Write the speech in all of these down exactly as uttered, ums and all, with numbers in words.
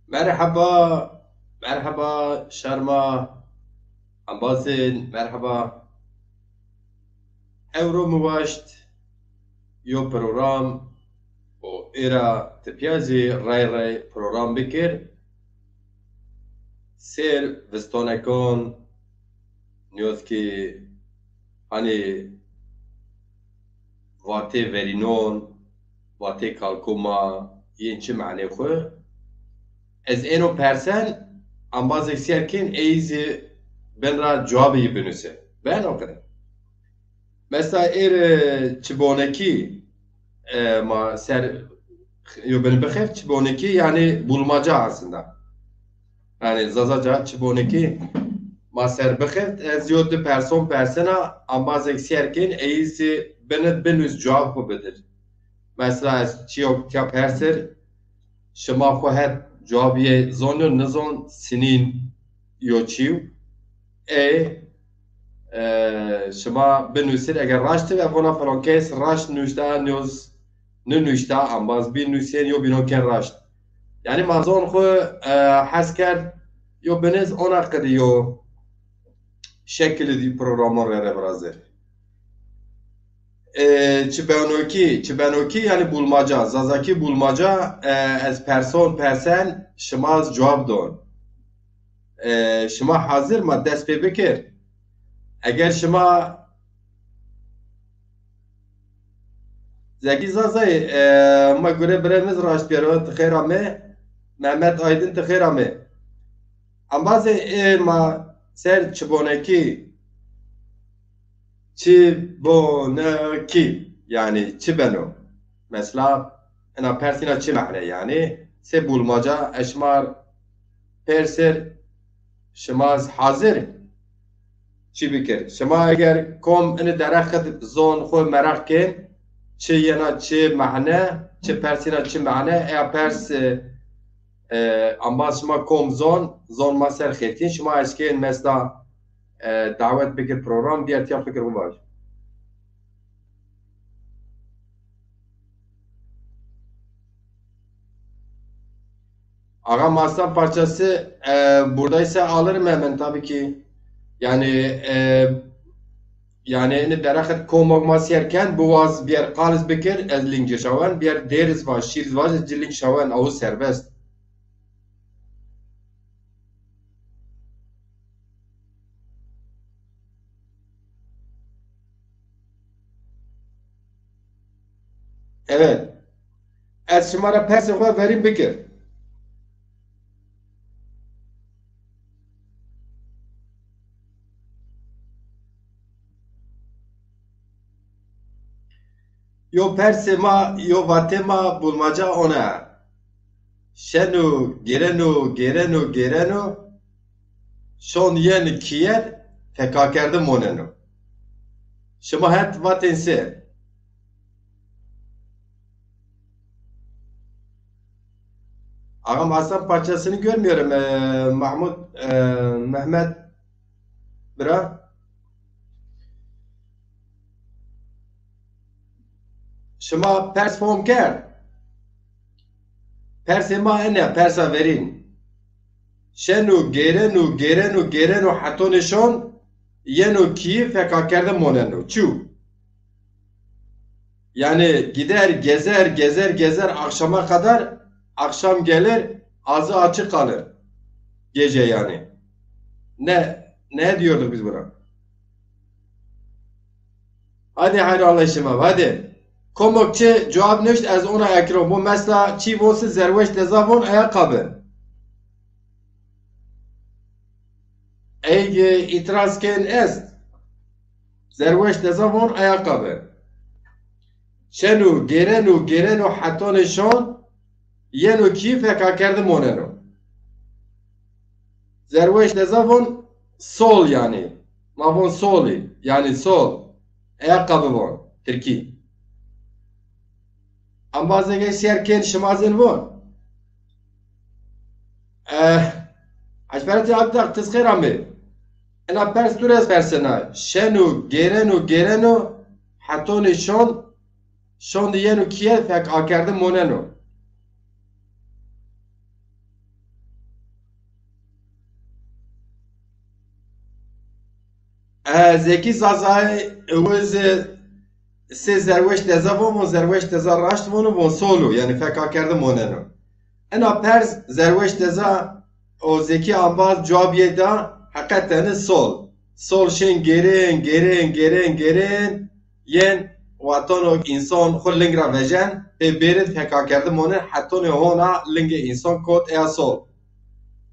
Merheba, merheba, şerma, embazên, merheba. Ewro mi waşt yo program û êra ti pîya zî rey rey program bikir. Sêr vistonekan, nîyoz ki hanî vatê verînon, vatê kalko ma yên çi manê xwu. Ez êno persen, embazêk sîyer kên, ey zî bin ra cewabê yî binuse. Beno qide. Mesela êr, e, çibonekî, e, ma ser yo bini bixef, çibonekî yanî bulmaca aslında. Yanî Zazaca çibonekî ma ser bixift, ez yo di person persena, embazêk sîyer kên, ey zî binit binus cewab xwu bidir. Mesela ez çîyo tîya persir, şima xwu het cewabîye zon yo, nizon sinîn yo çîw. Ê, e, şima binusir, eger raşt bi, ez vona filan kes raşt nuşta, nîyoz ninuşta, embaz bî nusên, yo bînon kên raşt. Yanî ma zon xwu, e, hes kerd, yo biniz ona qidî yo şekilî di programon rê rê virazir. E, çibenokî, çibenokî yanî bulmaca, Zazakî bulmaca, e, ez person persen, şima ez cewab don. E, şima hazir ma dest pê bikir. Eger şima Zekî Zazay, e, ma gure birê mi zî raşt biyero, ti xêr amê. Mehmet Aydın, ti xêr amê. Embazê ê ma ser çibonekî, çibonekî, yanî çi beno? Mesela, ena pers îna çi mane yanî? Sê bulmaca, ez şima r' persir, şima hazir çi bikir? Şima eger kom ini derexit zon xwu meraq kên, çi yena çi mane, çi pers îna çi mane, eya pers, e, e, embaz şima kom zon, zon ma ser xêrkîn, şima eşkên mesela, e, dawet bikir program, diğer tiya fikir xwu vaj. Ağam Aslan parçası, e, buradaysa alırım hemen tabii ki. Yani, e, yani ini derexet komok ma sîyer ken, bu waz bir yer qaliz bikir, ez link şawen, bir yer deriz var, şiriz var, ez link şawen, ahu serbest. Evet. Ez şima ra persê xwu verîn bikir. Yo persê ma, yo vatê ma bulmaca ona. Şeno, gêreno, gêreno, gêreno, şon yen kîyer, fekakerde moneno. Şima het vatên se? Ağam Hasan parçasını görmüyorum. Ee, Mahmut, ee, Mehmet bira. Şima pers fom kerd? Persê ma ene, persa verîn. Şeno, gêreno, gêreno, gêreno, hetonê şon, yeno kî fekakerde moneno. Çu? Yani gider, gezer, gezer, gezer, akşama kadar, akşam gelir, ağzı açık kalır. Gece yani. Ne, ne diyorduk biz buna? Hadi hayranlaşma, hadi. Komok çi cewab nuşt, ez ona ekro. Bu mesela çi vosi Zerweş deza von ayakkabı. Ey, e, itiraz kên est. Zerweş deza von ayakkabı. Şeno, gêreno, gêreno, hetonê şon, yeno kî fekakerde moneno. Zerweş deza von sol yani. Ma von solî, yani sol. Ayakkabı von, Tirkî. Embazê ge sîyer kên şima zîn von. Eh, Eşberetî Akdağ, ti zî xêr amê. Ena pers tu rê persena. Şeno, gêreno, gêreno, hetonê şon, şon de yeno kîye fekakerde moneno. E, Zekî Zazay, e, wiz, e, sê Zerweş Deza von, von Zerweş Deza raşt von, von sol o, yanî fekakerde moneno. Ena pers Zerweş Deza û Zekî Ambaz cewabîye da, heqetene sol. Sol şin gêrin, gêrin, gêrin, gêrin, yên watono însan xwu ling ra vejen, pê bêrin fekakerde monin, hetonê hona lingê însan kot eya sol.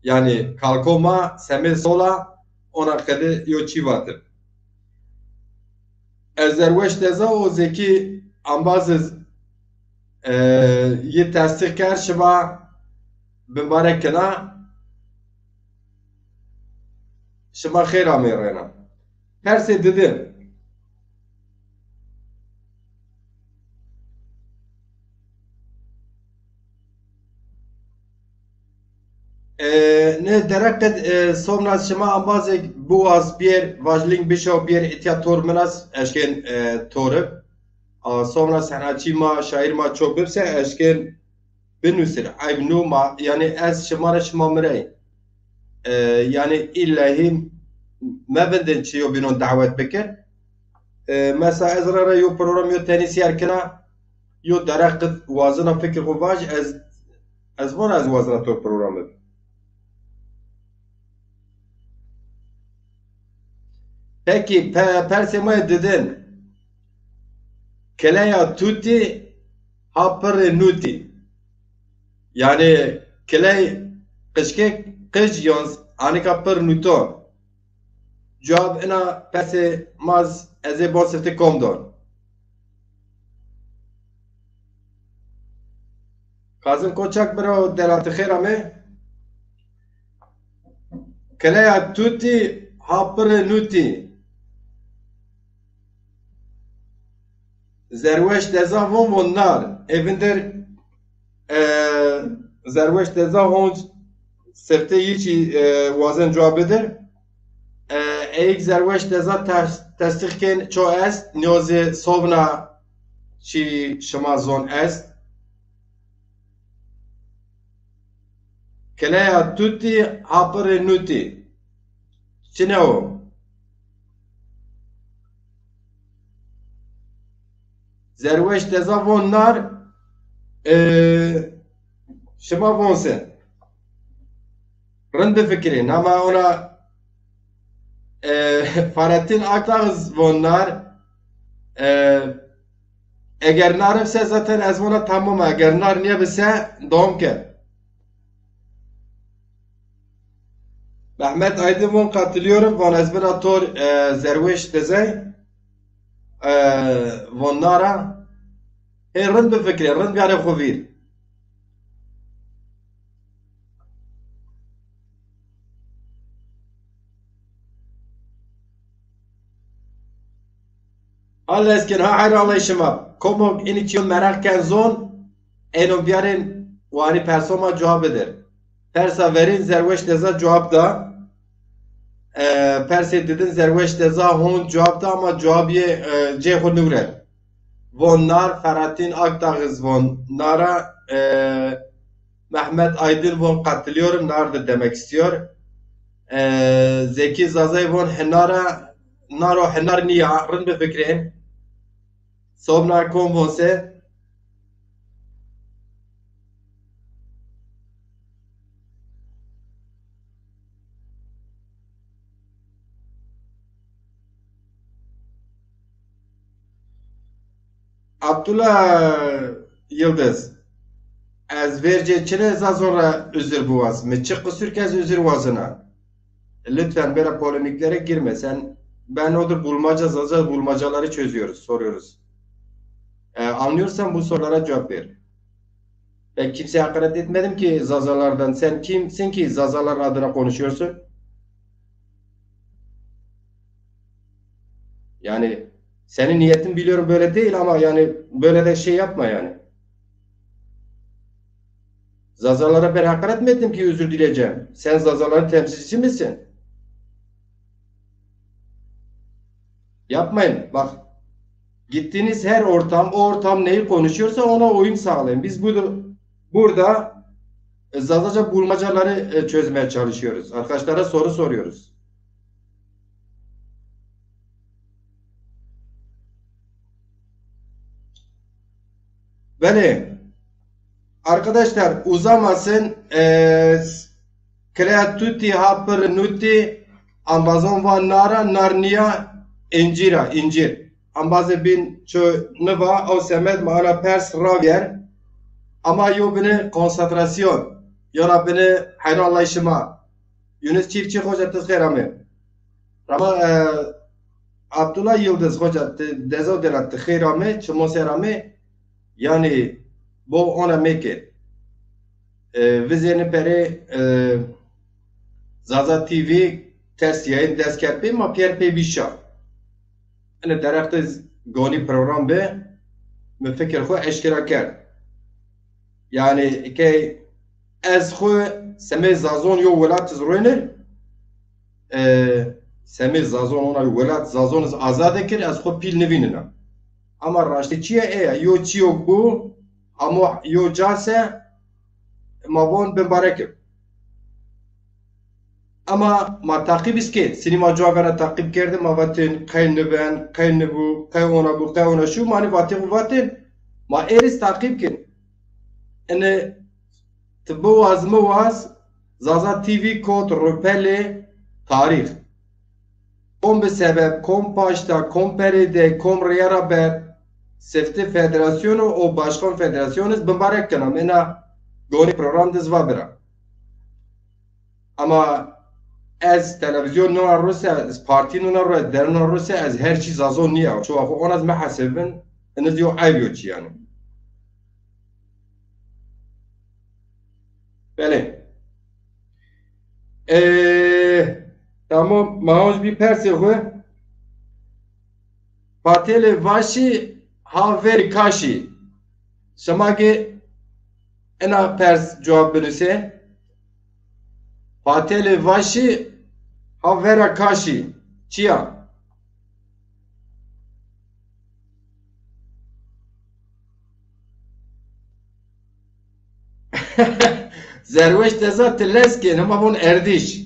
Yanî kalko ma semê sol a, ona qede yo çî vatin. Ez Zerweş Deza û Zekî Ambaz iz, e, yi tesdîq kerd, şima bimbarek kena. Şima xêr amê reyna. Persê didin. E, ne dereqe, e, somna şima ambazê biwaz bîyer, vaj ling bişaw bîyer, îtya tor min az, eşkên, e, tor ib. A, somna senatçî ma, şaîr ma çok bibse, eşkên binusir. Eyb nu ma, yanî ez şima ra şima mi rey. E, yanî îllehî mevindin çi yo bînon dawet bikir. E, mesela ez ra ra yo program yo tenî sîyer kena, yo dereq qid wazena fikir xwu vaj, ez, ez vana ez wazena to program ib. Pekî, pe-, persê ma yê didin. Kileya tutî ha pirrê nutî. Yanî kiley qijkek qij yon anika pirr nuton. Cewab ina persê ma z-, ez ê bon sifte kom don. Kazım Koçak bira, delatî xêr amê. Kileya tutî ha pirrê nutî. Zerweş Deza von, von nar. Ê vindir, e, Zerweş Deza honc sifte yi çî, e, wazen cewab bidir. E, eyk Zerweş Deza tes-, tesdîq kên ço est, niyozê sovna çî şima zon est. Kileya tutî ha pirrê nutî. Çine o? Zerweş Deza von nar, e, şima von se? Rind bifikirî. Nama ona, e, Fahrettin Akdağ iz von nar, e, eger nar ib se zaten ez vona tamam a. Eger nar nîyeb se dewam ke. Mehmet Aydın von katılıyorum. Von ez bina tor, e, Zerweş Dezey, e, von nara. Hê rind bifikirê, rind biyarê xwu vîr. Allez kin ha heyran ley şima. Komok inî çîyon meraq ken zon, êno biyarên warî persoma cewab bidir. Persa verîn Zerweş Deza cewab da. E, persê didin Zerweş Deza hon cewab da ama cewab yê, e, cê xwu nûret. Von nar, Fahrettin Akdağ iz von nara, e, Mehmet Aydın von katılıyorum, nardır demek istiyor. E, Zeki Zazay von hinara, naro hinar niya, rind bifikirên. Sobna kom von se? Abdullah Yıldız, ez vercê çine Zazon ra uzir biwaz. Mi çi qisur ke ez uzir wazena. Lütfen böyle polemiklere girme. Sen, ben odur bulmaca, Zaza bulmacaları çözüyoruz, soruyoruz. E, anlıyorsan bu sorulara cevap ver. Ben kimseye hakaret etmedim ki Zazalardan. Sen kimsin ki Zazalar adına konuşuyorsun? Yani senin niyetin biliyorum böyle değil ama yani böyle de şey yapma yani. Zazalara ben hakaret mi ettim ki özür dileyeceğim? Sen Zazaların temsilcisi misin? Yapmayın. Bak, gittiğiniz her ortam, o ortam neyi konuşuyorsa ona uyum sağlayın. Biz budur, burada, e, Zazaca bulmacaları, e, çözmeye çalışıyoruz. Arkadaşlara soru soruyoruz. Belê. Arkadaşlar, uzamasın. E, Kleya tuti ha pir nuti, ambazon va nara, nar niya, incira, incir. Ambazê bin ço niva, ew semed ma ana pers ravyer. Ama yo bini konsantrasyon. Yona bini heyran lay şima. Yunus Çiftçi, hoca, ti xêr amê. Rama, e, Abdullah Yıldız, hoca, ti dezo dera, ti xêr amê, çimo ser amê. Yani, bo ona meke. E, vizêni perê, e, Zaza T V ters yayın dest kerd pê, ma piyer pê bî şa. Ene derextê gonî program bi, mi fikir xwu eşkera kerd. Yani, key ez xwu semê Zazon yo welat iz ruênir, e, semê Zazon ona welat Zazon iz azade kir, ez xwu pîl nivînina. Ama raştê çiye eya, yo çiyo bu, amo yo case, ma von bimbarek ib. Ama ma taqîb iz kên. Sinî ma cuwa vera taqîb kerdin, ma vatên qey niben, qey nibû, qey ona bû, qey ona şû, ma nî vatê xwu vatên, ma êr iz taqîb kên. Ene ti biwaz miwaz, Zaza T V kot rupelê tarîx. Kom bi sebeb, kom paşta, kom perê de, kom rêya ra ber, sifti federasyonu û başkan federasyonu iz bimbarek kena. Mena gonî program diz va bira. Ama ez televizyon nona ruse, ez partî nona ruse, ez der nona ruse, ez her çî Zazon nîya. Çuwa xo ona ez mehesebin, iniz yo eyb yo çî yani. Belê. Ee, tamam, ma hoj bî persê xwu. Patelê vaşî ha verî kaşî. Şima ki ena pers cewab binusê. Patelê vaşî ha vera kaşî. Çiya? Zerweş deza ti lez kên, hema von erdîş.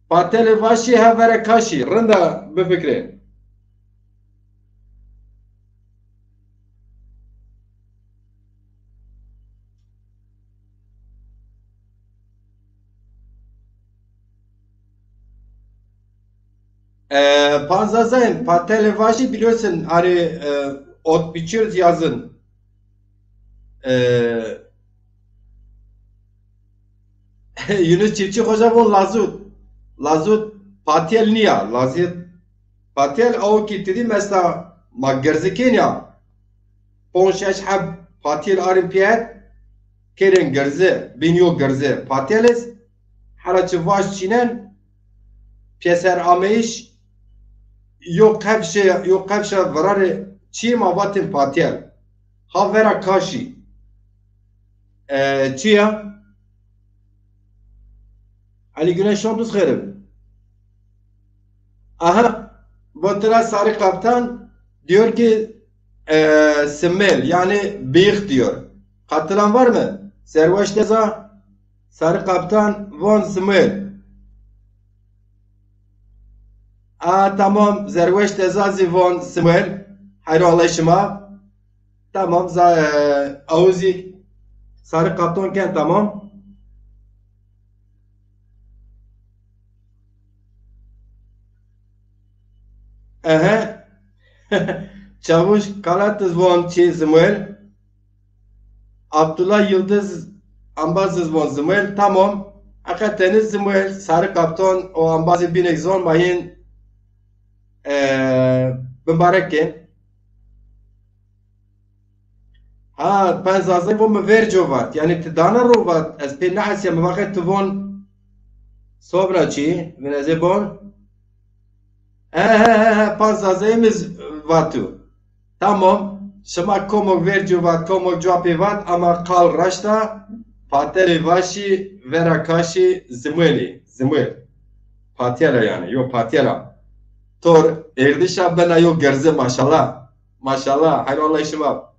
Patelê vaşî ha vera kaşî. Rinda bifikre. E, panzazayın, patelê vaşî biliyorsun, hani, e, ot biçiyoruz yazın. E, Yunus Çiftçi Hoca von lazut. Lazut patel niya. Lazut patel aw ki tidi mesela ma girzikên ya. Ponc şeş heb patel arin piyet. Kerên girzi, bin yo girzi. Patel iz hela çi vaş çînen, pyeser ameyiş, yo qefşe, yo qefşa virarê çî ma vatin patel. Ha vera kaşî. E, çi ya? Ali Güneş, şon tu xêr ib. Aha, bu tira Sarı Kaptan diyor ki, e, simel, yani bıyık diyor. Katılan var mı? Zerweş deza, Sarı Kaptan von simel. A, tamam, Zerweş deza zî von simel. Hayro Allah şima. Tamam, za, e, awuzî Sarı Kaptan ken tamam. Ehe. Çavuş Kalat iz von çi simel. Abdullah Yıldız ambaz iz von simel. Tamam. Hakikaten iz simel. Sarı Kaptan o ambazê bînek zon ma yin, e, bimbarek ken. Ha, ben Zazay von mi verco vat. Yani ti dana ro vat. Ez pê nehesiya, mi vaqe ti von sobra çi, vinezê bon. He, he, he, he, pan Zazayê mi z-, vatu. Tamam. Şima komok verco vat, komok cuapê vat, ama qal raşta, patelê vaşî, vera kaşî, zimwelî, zimwel. Patela yani, yo patela. Tor erdişa bena yo gerze, maşallah. Maşallah, hayrola şima.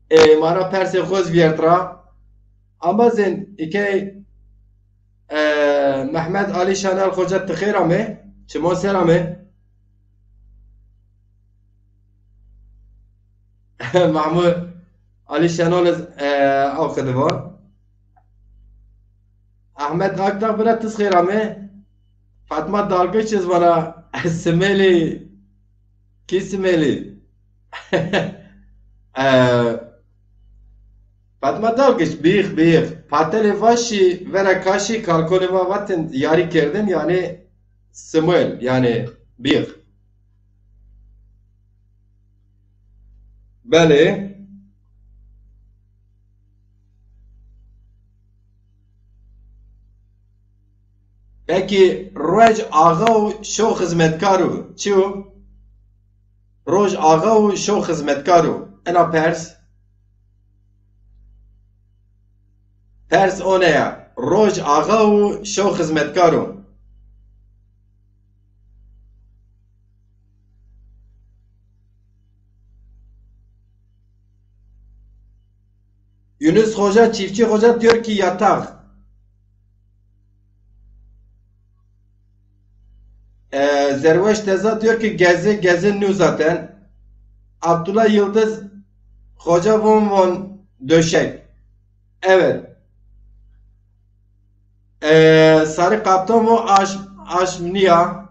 E, ma ra persê xo z vîyert ra. Ama zên, ikey, e, Mehmet Ali Şanel Xoca, ti xêr amê, çimon ser amê. Mahmut Ali Şenol iz, e, aw qidi von. Ahmet Akdağ bira, tiz xêr amê. Fatma Dalgıç iz vana, Simêlî. Kî Simêlî? E, Fatma Dalgıç, bîx, bîx. Patelê va şî vera Kaşî, kalkolê va vatin yarî kerdin, yanî Simêl, yanî bîx. Belê. Pekî, ruej axa û şo xizmetkar o. Çi yo? Roj axa û şo xizmetkar o. Ena pers. Pers one ya. Roj axa û şo xizmetkar o. Yunus Hoca, Çiftçi Hoca diyor ki yatak. Ee, Zerweş Deza diyor ki gezi, gezi nu zaten. Abdullah Yıldız, Hoca von von döşek. Evet. Ee, Sarı Kaptan von aşm, aşm niya.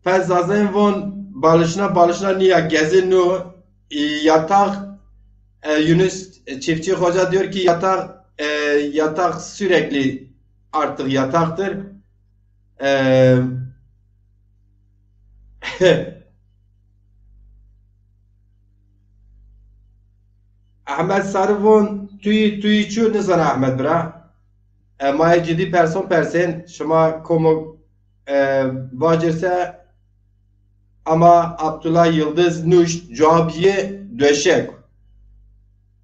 Pez Zazen von balışna, balışna niya, gezi nu, e, yatak, e, Yunus Çiftçi Hoca diyor ki yatak, e, yatak sürekli artık yataktır. E, Ahmet Sarı von tüyü, tüyü çu nizana Ahmet bira. E, ma yê cidî person persên, şima komo, e, vacirse, ama Abdullah Yıldız nuşt, cewab yê döşek.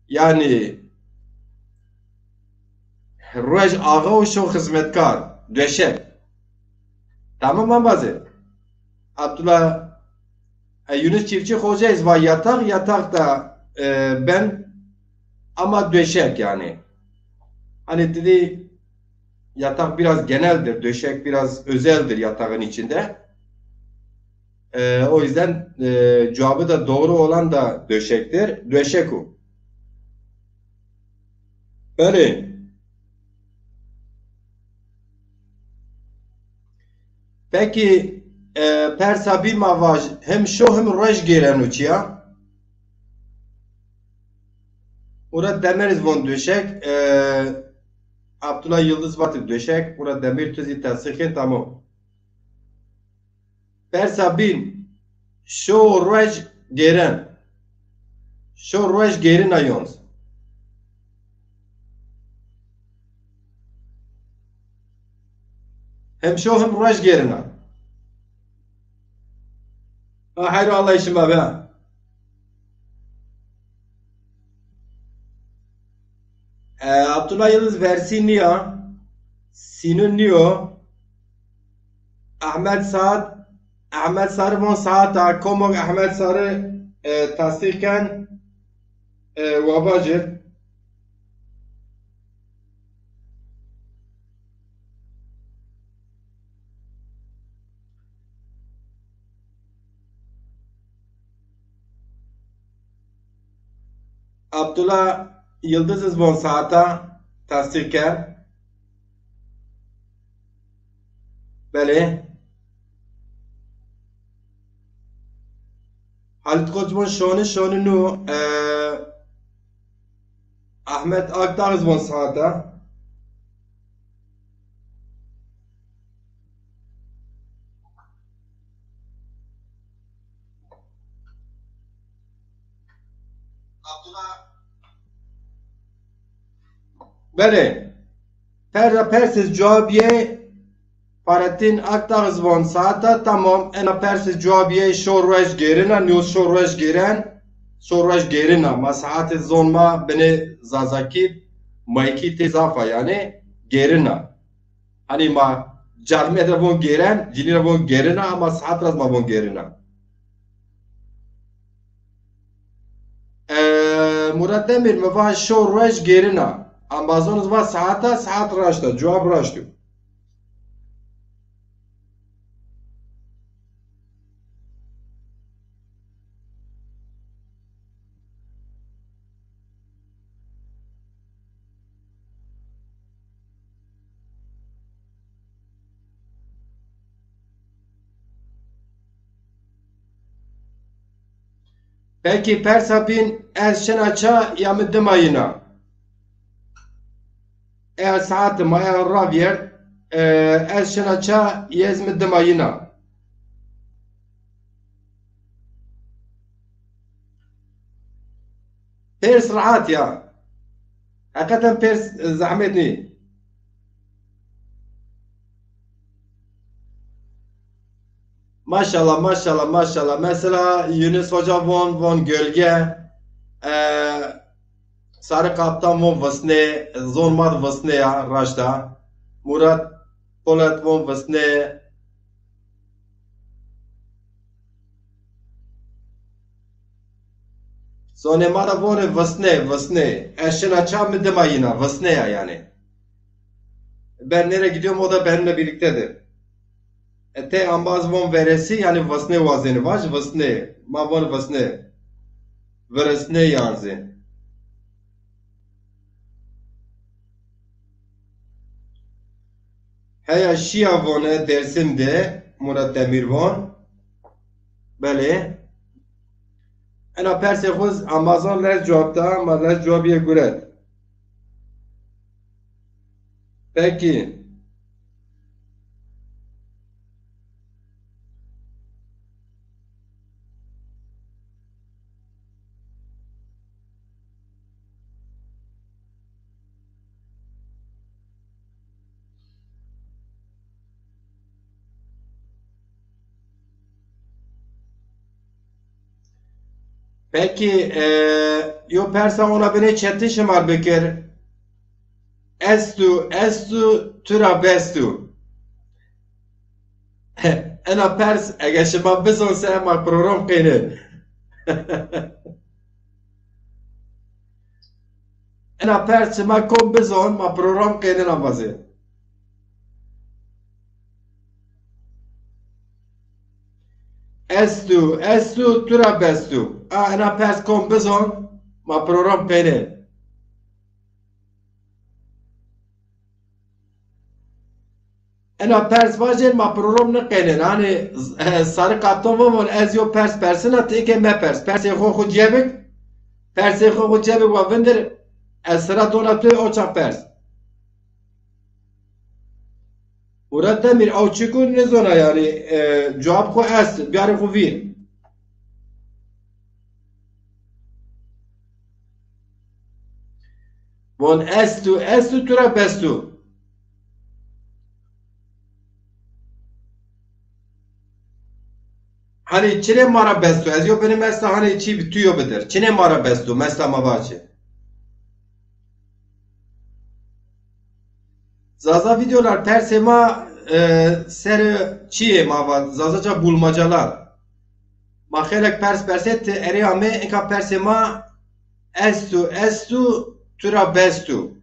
Yanî, ruej axa û şo xizmetkar, döşek. Tamam, embazê. Abdullah, e, Yunus Çiftçi Hoca iz va yatak, yatak da, e, ben, ama döşek yani. Hani dedi, yatak biraz geneldir, döşek biraz özeldir yatağın içinde. E, o yüzden, e, cevabı da doğru olan da döşektir. Döşek o. Belê. Pekî, e, persa bîn ma vaj, him şo him ruej gêreno çi ya? Murat Demir iz von döşek, e, Abdullah Yıldız vatib döşek, Murat Demir tu zî tesdîq kên, tamam. Persa bîn, şo ruej gêren. Şo ruej gêrina yonz. Hem şo hem ruej gêrina. Ha, heyro Allah şima be. E, Abdullah Yıldız versiyonu niya, sînun niyo. Ahmet Saad, Ahmet Sarı von saat a, komok Ahmet Sarı, e, tasdîq ken, e, wabacir. Abdullah Yıldız iz von saata tasdîq ker. Belê. Halit Koç von şoni, şoni nu, e, Ahmet Akdağ iz von saata. Belê. Perra pers iz cewab yê Fahrettin Akdağ iz von saata, tamam. Ena pers iz cewab yê şo ruej gêrina, nîyo şo ruej gêren, şo ruej gêrina. Ma saatê zon ma binê zazakî, maykî tê zaf a yanî, gêrina. Hanî ma carmêd ra von gêren, cinî ra von gêrina, ama saat ra zî ma von gêrina. E, Murat Demir mi va şo ruej gêrina. Embazon iz va saat a, saat raşt a, cewab raşt o. Pekî persa bîn, ez şina ça ya mi dima yina? Eya saete ma, eya ravîyert, e, ez şina ça yê ez mi dima yina? Pers rehat ya. Heqeten pers, e, zehmet nî. Maşallah, maşallah, maşallah. Mesela Yunus Hoca von, von gölge, e, Sarı Kaptan von visnê, zon ma di visnê ya, raşt a. Murat Polat von visnê. Zonê ma ra vonê visnê, visnê. Ez şina ça mi dima yina, visnê ya yanî. Ben nereye gidiyorum, o da benimle birliktedir. E, te ambaz von veresi, yanî visnê wazenî vaj, visnê. Ma von visnê. Virisnê yan zî. Heya şîya vone Dêrsim de, Murat Demîr von. Belê. Ena persê xwu ambazan lez cewab da, ma lez cewabîye guret. Pekî. Pekî, e, yo persa ona binê çetin şima r bikir. Estu, estu, tu ra bestu. Ena pers, ege şima bizon se ma program qeynin. Ena pers şima kom bizon, ma program qeynin ambazê. Estu, estu, tu ra bestu. A, ena pers kom bizon, ma program qeynin. Ena pers vajên ma program niqênên. Hanî, e, Sarı Kaptan vamon ez yo pers persina, ti eke mepers. Persê xo xo cebik, persê xo xo cebik wa vindir, ez sira dona tu o çax pers. Murat Demir, aw çiku nizona yanî, e, cewab xo est, biyarê xo vîr. Von estu, estu, tu ra bestu. Hanî çinê ma ra bestu? Ez yo binî mesta hanî çî tu yo bidir. Çinê ma ra bestu, mesta ma vaçi. Zaza videolar persê ma, e, ser çiyê ma va, Zazaca bulmacalar. Ma xeylek pers persê ti erê ame, inka persê ma estu, estu, tu ra bestu.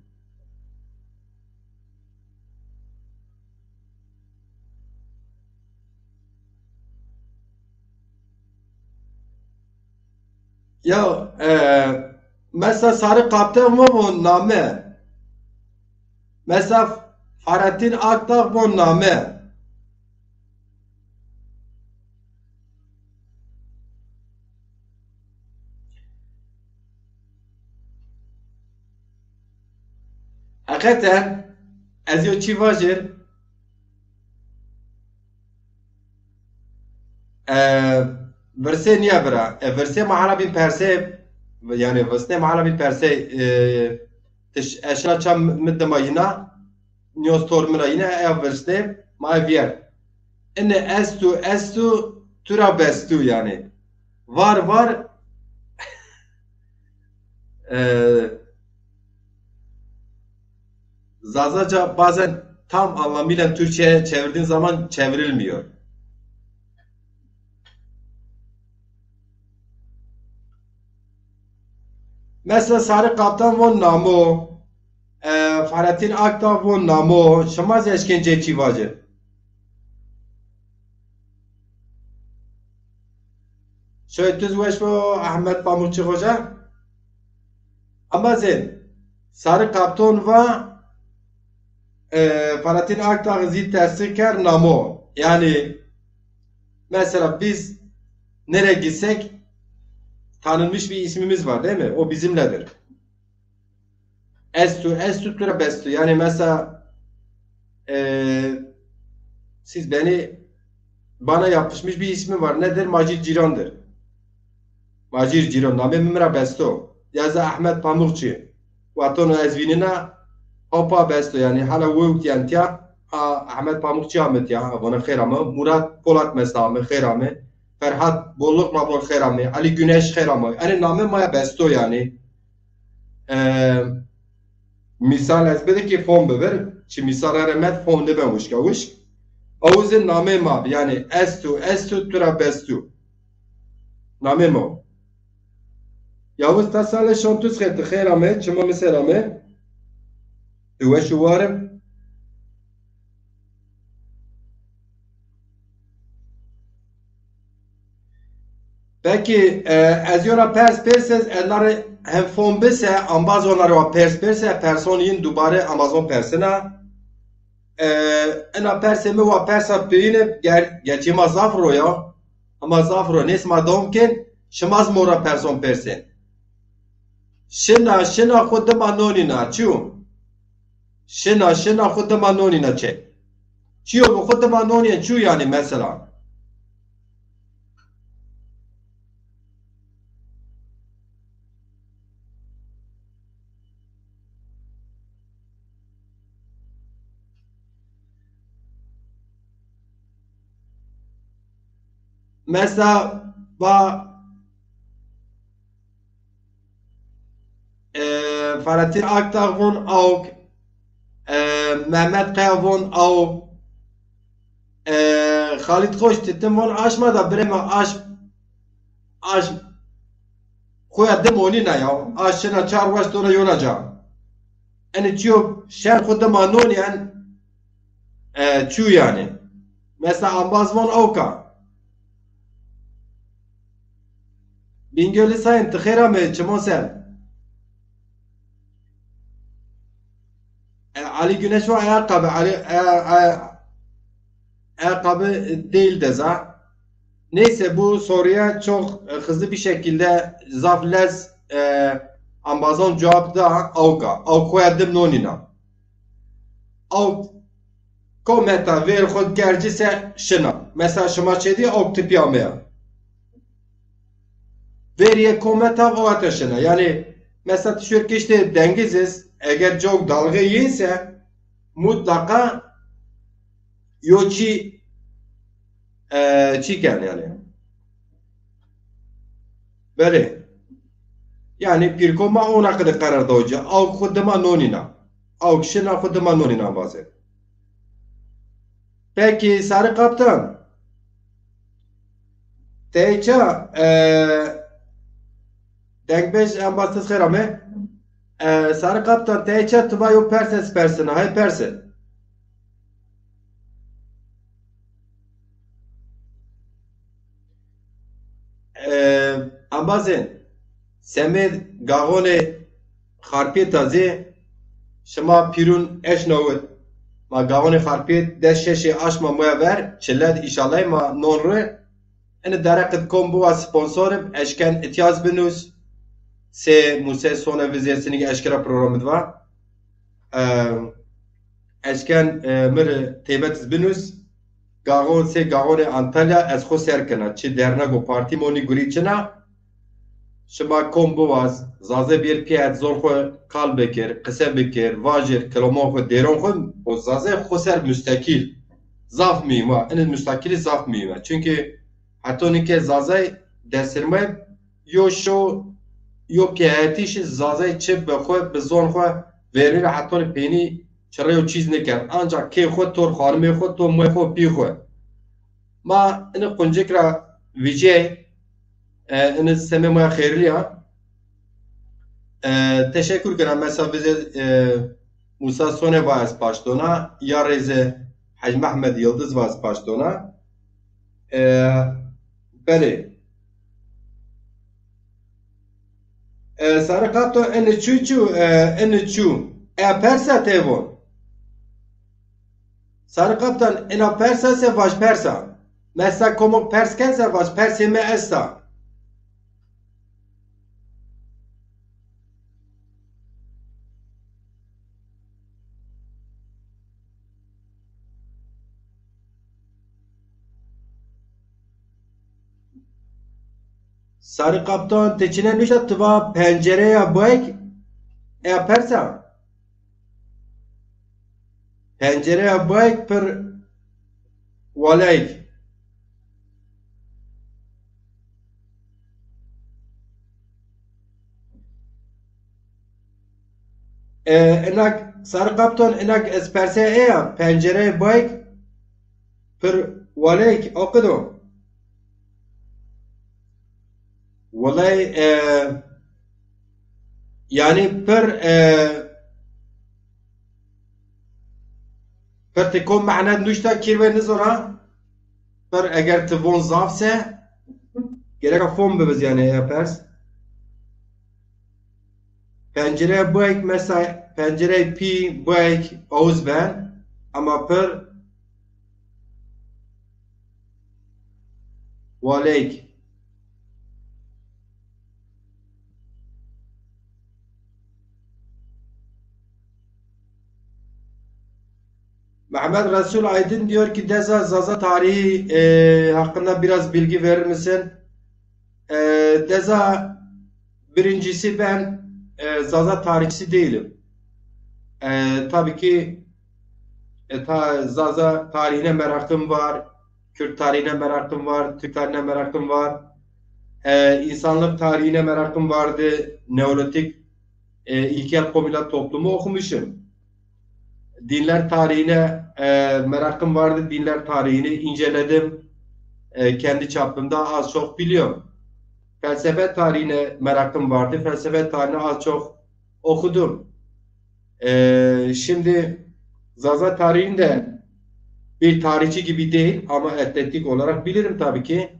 Ya, e, mesela Sarı Kaptan mi von name? Mesela Fahrettin Akdağ von name? Heqeten ez yo çî vajir. E, virsê nîya bira. E, virsê ma hela bîn persê, yanî virsnê ma hela bîn persê, e, ti ş-, e, şina ça mi dima yina, nîyo stor min a yine, eya virsnê ma ev yer. Ine estu, estu, tu ra bestu yanî. Var, var, e, Zazaca bazen tam anlamıyla Türkçe'ye çevirdiğin zaman çevrilmiyor. Mesela Sarı Kaptan von namo, e, Fahrettin Akdağ von namo, şima zî eşkên cê çî vacî. Şoy tu zî weş bo Ahmet Pamukçı Hoca. Ama zî Sarı Kapton va, e, Fahrettin Akdağ zî tersî kerd namo. Yani mesela biz nereye gitsek tanınmış bir ismimiz var, değil mi? O bizimledir. Estu, estu, tu ra bestu. Yani mesela, e, siz beni, bana yapışmış bir ismi var. Nedir? Macir Ciran'dır. Macir Ciran. Namê mi mi ra besto. Ya zî Ahmet Pamukçı. Wextano ez vînina, hopa besto. Yani hala wewt yen tiya. A, Ahmet Pamukçı ame tiya. Vana xêr ame. Murat Polat mesela ame. Xêr ame. Ferhat Bolluk ma von xêr ame. Ali Güneş xêr ame. Enê namê ma ya besto yani. E, misal ez bide ki fom bibir. Çi misal ra remet fom nêben wişka wişk. Ew zî namê ma bi. Yani estu, estu, tu ra bestu. Namê ma. Yavuz Tasalê şon tu sixê, ti xêr ame, çima mi ser ame. Tu weş û war im. Peki, e, ez yo ra pers pêrsez, ez na rê hem fon bise, ambaz ona rê wa pers pêrse, person yin dubare ambazon persina. E, ina persê mi wa persa peyine, ger-, gerçi ma zaf ro ya, ama zaf ro, nês ma dom kin, şima zî mo ra person persên. Şina, şina xwu dima nonîna, çi yo? Şina, şina xwu dima nonîna çi? Çi yo bi xwu dima nonîyen çi yo yani mesela? Mesela va, e, Fahrettin Akdağ von awk, e, Mehmet Kaya von awk, e, Xalid Koç Titin von aşma da bireme aş, aş, koya dim onîna ya. Aş şina çar waş dona yona ca. Enê çiyo şer xwu dima nonîyen, e, çû yani. Mesela ambaz von awka. Bingöl'ü Sayın, ti xêr amê, çimon ser. E, Ali Güneş var ayakkabı, Ali, e, e, ayakkabı değil de za. Neyse, bu soruya çok, e, hızlı bir şekilde zaf lez, e, ambazon cevap da awka. Awkoya dim nonîna. Awk kometa vêr xwu gerci se şina. Mesela şima çêdî awk tipî ameya. Vêrîye kometa o ete şina. Yani mesela tişör kiştê dengiz iz, eger çok dalga yiyse mutlaka yo çi, e, çi ken yani. Belê. Yani pîrko ma ona qede qerar daw ci. Awk xwu dima nonîna. Awk şina xwu dima nonîna ambazê. Peki Sarı Kaptan. Teyça, e, dengbej ambaz, ti xêr amê. E, Sarı Kaptan, teyça tu va yo perse ez persina. Hay perse. E, ambazên, semê gaxonê Xarpêta zî şima pîrun eşnawit. Ma gaxonê Xarpêt des şeşê aşma moya ver, çiled, înşallah ma non rê. Ini dereqid kom biwa sponsor ib, eşken ityaz binus. Sê Muse Sone vizêr, sinîg eşkera programid va. E, eşken, e, mi rê têbet iz binus. Gaxon, sê gaxonê Antalya ez xwu ser kena. Çi dernek û partî monî gurî çina. Şima kom biwaz, Zaze bêr pîya et zor xwu qal bikir, qise bikir, vajir, kilomon xwu, dêron xwu, o Zaze xwu ser mustekîl. Zaf muhîm a. Ini mustekîlî zaf muhîm a. Çunkî heto nike Zazay desirme yo şo, yo pîyayetîşî Zazay çi bi xwu, bi zon xwu verî ra hetonî peynî çirê yo çîz niken. Ancak kê xwu, tor xanimê xwu, to moy xwu, pî xwu. Ma ini quncik ra vîcey, e, ini semê ma ya xêrlî ya. E, teşekkür kena. Mesela vizê, e, Musa Sone va ez paştona, ya rêze Hec Mehmed Yıldız va ez paştona. E, belê. E, Sarı Kaptan, ini çu çu, e, ini çu. E, persa tevon. Sarı Kaptan, ina persa se vaj persa. Mesela komok pers ken se vaj persê mi esta. Sarı Kaptan, ti çine nuşta, ti va pencereya bayk, e, persa. Pencereya bayk pir waleyk. E, inak, Sarı Kaptan, inak ez perse eya, pencereyê bayk pir waleyk, o qid o. Walay, e, yani pir, e, pir ti kom mehnet nuşta, kîrve nizona. Pir eger ti von zaf se, gereka fom bibiz yani ya pers. Pencere bayk, mesela pencere pî bayk awuz ben, ama pir waleyk. Mehmet Resul Aydın diyor ki, Deza, Zaza tarihi, e, hakkında biraz bilgi verir misin? E, Deza, birincisi ben, e, Zaza tarihçisi değilim. E, tabii ki, e, ta-, Zaza tarihine merakım var, Kürt tarihine merakım var, Türk tarihine merakım var. E, insanlık tarihine merakım vardı, Neolitik, e, ilkel komünal toplumu okumuşum. Dinler tarihine, e, merakım vardı, dinler tarihini inceledim. E, kendi çapımda az çok biliyorum. Felsefe tarihine merakım vardı, felsefe tarihini az çok okudum. E, şimdi Zaza tarihini de bir tarihçi gibi değil ama etnik olarak bilirim tabii ki.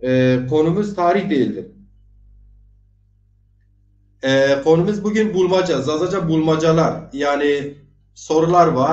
E, konumuz tarih değildir. E, konumuz bugün bulmaca, Zazaca bulmacalar, yani sorular var.